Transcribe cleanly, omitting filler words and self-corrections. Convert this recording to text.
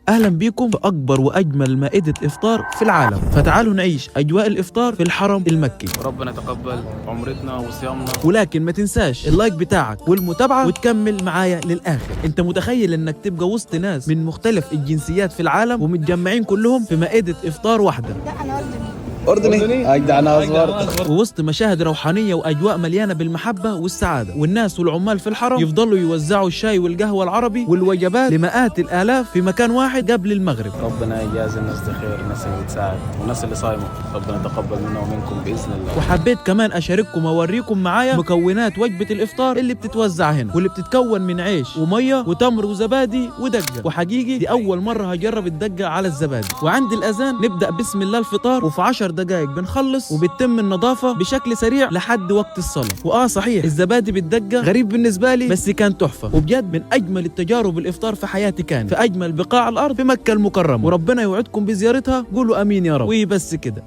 اهلا بيكم في اكبر واجمل مائدة افطار في العالم. فتعالوا نعيش اجواء الافطار في الحرم المكي. وربنا يتقبل عمرتنا وصيامنا. ولكن ما تنساش ال like بتاعك والمتابعة وتكمل معايا للاخر. انت متخيل انك تبقى وسط ناس من مختلف الجنسيات في العالم ومتجمعين كلهم في مائدة افطار واحدة؟ لا، انا اردني. أردني، أجدع ناس برضه. ووسط مشاهد روحانية وأجواء مليانة بالمحبة والسعادة، والناس والعمال في الحرم يفضلوا يوزعوا الشاي والقهوة العربي والوجبات لمئات الآلاف في مكان واحد قبل المغرب. ربنا يجازي الناس دي خير، الناس اللي بتساعد والناس اللي صايمه، ربنا يتقبل منا ومنكم باذن الله. وحبيت كمان أشارككم وأوريكم معايا مكونات وجبة الإفطار اللي بتتوزع هنا، واللي بتتكون من عيش ومية وتمر وزبادي ودقة. وحقيقي دي أول مرة هجرب الدقة على الزبادي. وعند الأذان نبدأ بسم الله الفطار، وفي 10 دقائق بنخلص وبتتم النظافة بشكل سريع لحد وقت الصلاة. وآه صحيح، الزبادي بالدقة غريب بالنسبة لي بس كان تحفة، وبجد من أجمل التجارب الإفطار في حياتي كان في أجمل بقاع الأرض في مكة المكرمة. وربنا يوعدكم بزيارتها، قولوا أمين يا رب. وبس كده.